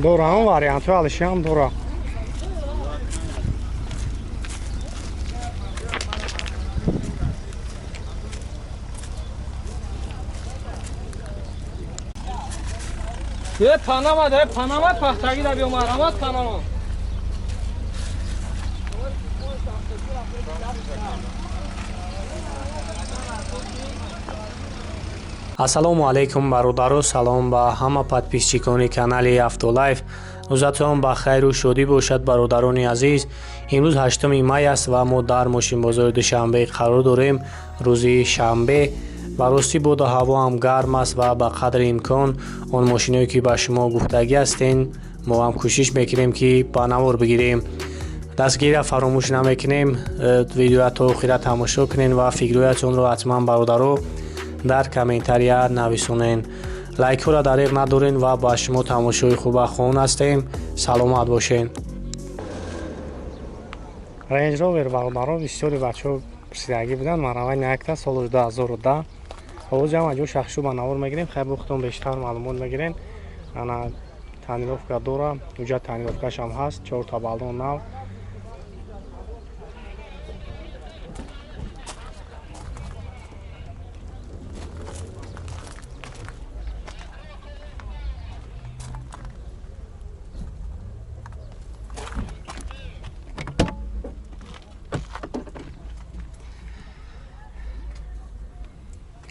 Дора ҳам вариантҳои алиши ҳам дора. Е Панама да, Панама пахтаги да биё марҳамат Панама. Ассалому алайкум бародаро, салом ба ҳама подписчикони канали Автолайф. Рӯзатон ба хайру шодӣ бошад бародарони азиз. Имрӯз 8 май аст ва мо дар мошинбозори Душанбе қарор дорем. Рӯзи шанбе ва ростӣ боду ҳаво ҳам гарм аст ва ба қадри имкон он мошиное ки ба шумо гуфтагӣ ҳастен, мо ҳам кӯшиш мекунем ки ба навор бигирем. Дастгирира фаромӯш намекунем, видеоя то охира тамошо кунен ва фикрҳоятонро ҳатман бародаро дар комментария нависонен. Лайкҳоро дареғ надорен ва ба шумо тамошои хуба хоҳон ҳастем. Саломат бошен. Range Rover бародаро бисёри бачаҳо пурсидагӣ буданд. Маравай якта соли 2010. Ҳозир ҳам аҷо шахшу ба навор мегирем. Хайр, бо худтон бештар маълумот мегирем. Ана тонировка дора, уҷа тонировкашам ҳаст, чорта баллон нав.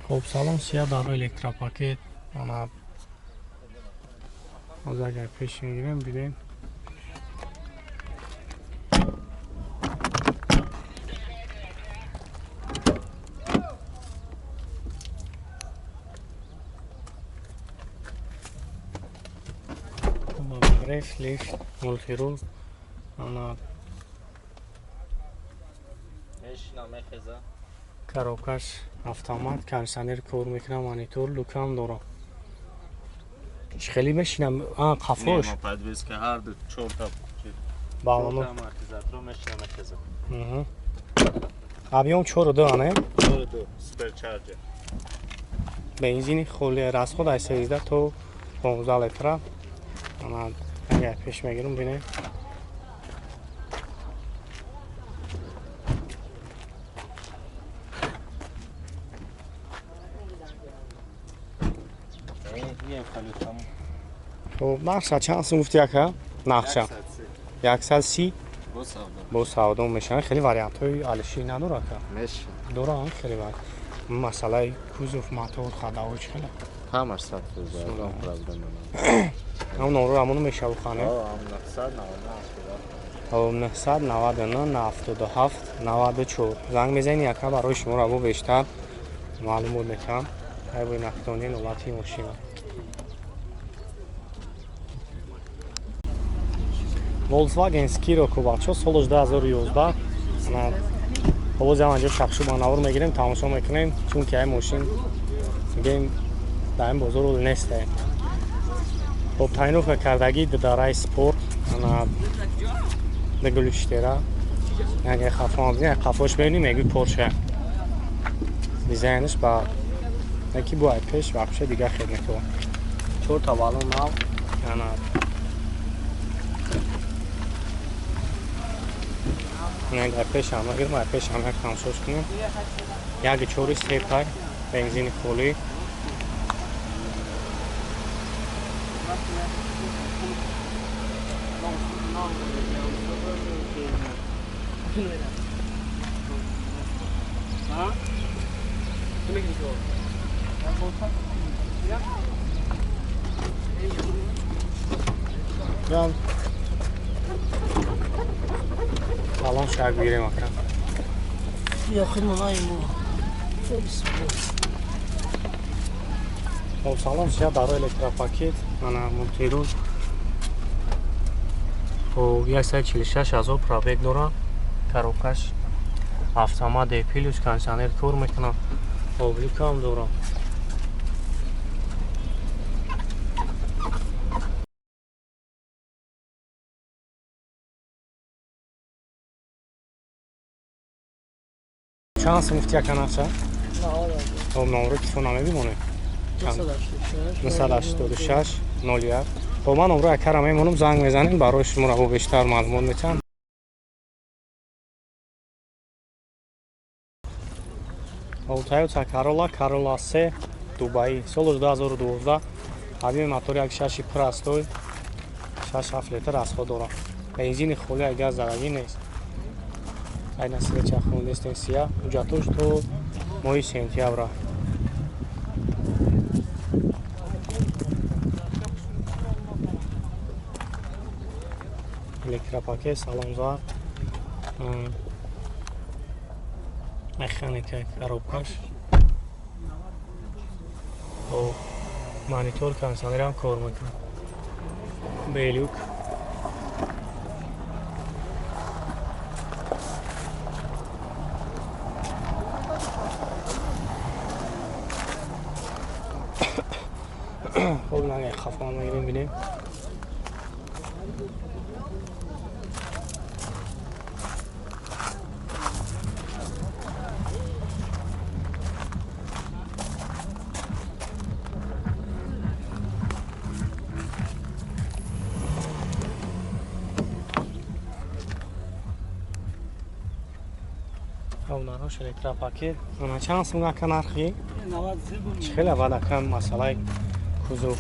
Хоб, салон сия дар электропакет. Ана ҳозир агар пеш мегирем, бинем. Реф, лифт, мултирул. Ана коробкаш автомат, кондиционер кор мекунам, монитор, люкам дорам. Хеле мешинам, а қафош. Подвеска ҳар ду чорта. Балоно. Амортизаторо мешинам мехезам. Объем 4.2 ане? 4.2 суперчарджер. Бензини холи расход аз 13 то 15 литра. Ана агар пеш мегирам бинем. Хоб, нақша чанд сум гуфти ака? Нақша. 130 бо савдо мешавад. Хеле вариантҳои алиши надора ака? Мешавад. Дора хеле вариант. Масъалаи кузов, мотор, хадаҳо чӣ хеле? Ҳамаш 100% ягон проблема надорад. Ҳам номро ҳамоно мешаву хане? Ҳо, 999 999 97 94. Занг мезанӣ ака, барои шумо раво бештар маълумот метаҳам. Ай бо нақдони ҳолати мошина. Volkswagen Scirocco бачо соли 2011. Ҳозир ҳам анҷо шахшу ба навор мегирем, тамошо мекунем, чунки ай мошин мегӯем дар ин бозор ҳол нест. Хоб, тайновка кардагӣ дараи спорт, ана дагулиштера. Агар хафо бинем, қафош бибинем, мегӯй Порше. Дизайнаш ба яки бо ай пеш вообще дигар хел мекунад. Чорта баллон нав, ана агар пеш ҳам нагирем, ай пеш ҳам як тамошош кунем. Як чори се пай бензини холӣ. Салон шак бигирем ака. Хоб, салон сия даро электропакет, ана мултирул. Хоб, 146 ҳазор пробег дора. Коробкаш автомат D плюс, кондиционер кор мекунад. Хоб, люкам дора. Чанд сум гуфти ака нақша? Хоб, номро телефон намебимонем. 986 01. Хоб ман номро якара мемонам, занг мезанем, барои шуморо бо бештар маълумот метиҳам. Toyota Corolla, Corolla 3 Дубай, соли 2012, объеми мотори 1.6 простой, 6-7 литр расход дорад. Бензини холӣ, газ зараги нест. Айна свеча хондестен сия, ҳуҷҷатош то моҳи сентябра. Электропакет, салонзар, механика коробкаш, монитор кондиционерам кор мекунад. Белюк. Хоб нага хафон мегирем бинем. Нарош электропакет. Ана чанд сум ака нархи? Чӣ хеле вад ака масъалаи кузов,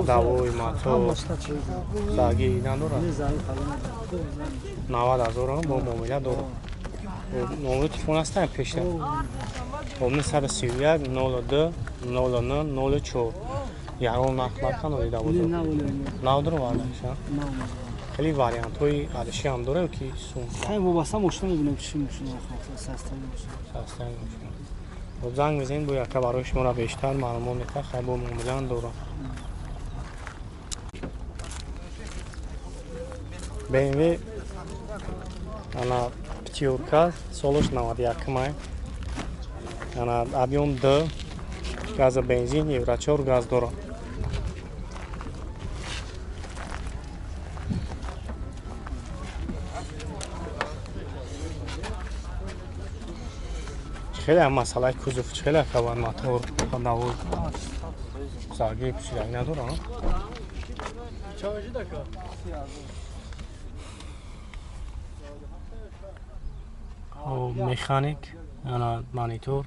давои мотор, заги надорад? 90 ҳазор бо муомила дорад. Номери телефон ҳастам пеша. 931 02 09 04. Ягон нарх нархан оида бозор. Нав дорад? Хеле вариантҳои алиши ҳам дорем ки сум. Хай вобаста мошина мебинем чӣ мошина састаи мошина. Састаи мошина. Хоб занг мезанем бо яка барои шуморо бештар маълумот метаҳад, хай бо муомилаам дорад. BMW ана пятёрка, солаш 91 май. Ана объем Д, газа бензин, евро 4 газ дорад. Хеле масъалаи кузов, хеле кабан мотор, ходовой, заги пӯшидаг надорад. Механик, ана монитор.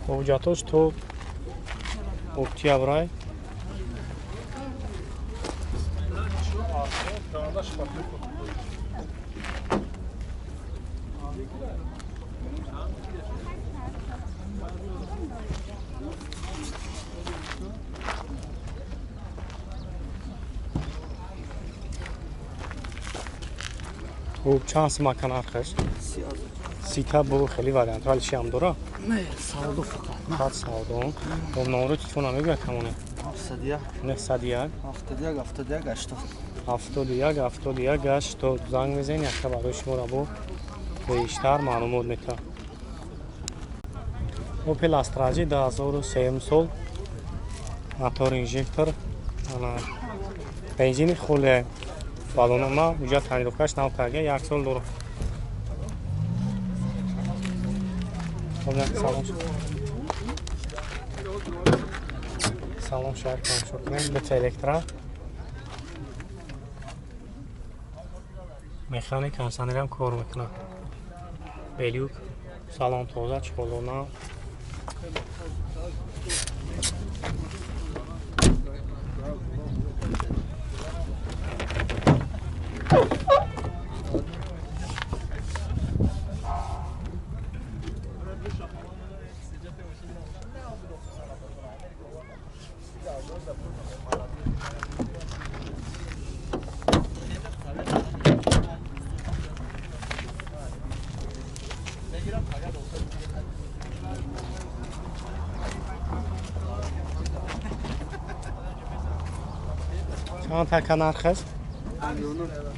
Ҳуҷҷатош то октябрай. Чанд сум ака нархаш? Сита бо хеле вариантҳо алиши ҳам дорад? Не, савдо фақат. Фақат савдо. Хоб номери телефона мегӯяд камоне? 901 901 71 71 80. 71 71 80. Занг мезанед, яка барои шуморо бо бештар маълумот метаҳад. Opel Astra J 2003 сол, мотор инжектор, бензини холе, баллонама ҳуҷҷат тонировкаш нав карда, як сол дорад. Салом. Салом шаҳр тамошо кунем. Дута электро. Механик кондиционерам кор мекунад. Белюк, салон тоза, чиқолона. Чанд така нарх аст?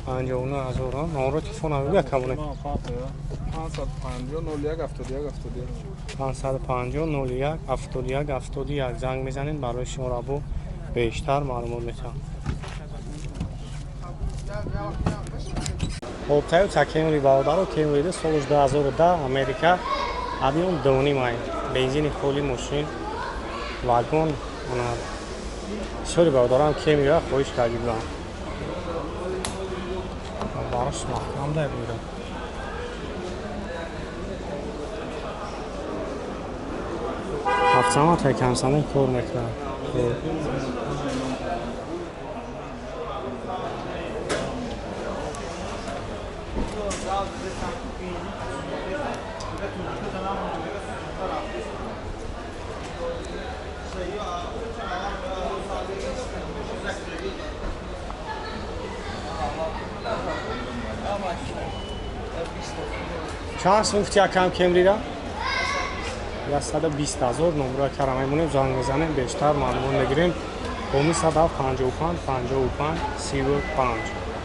59 ҳазор. Номро телефон мегӯяд камоне? 550 01 71 71. 550 01 71 71. Занг мезанед, барои шуморо бо Бештар маълумот метавон. Хоб, Toyota Camry бародаро, Camry соли 2010 Америка, объем 2,5, бензини холи мошин, вагон, ана бисёри бародарам Camry-ро хоҳиш карда буданд. Барош маҳкам дай бура. Ҳафтама тайкамсана кор мекунад. Чанд сум гуфти акам Кемрира? 120 000 номра кара мемонем, занг мезанем, бештар маълумот мегирем. 955 55 35.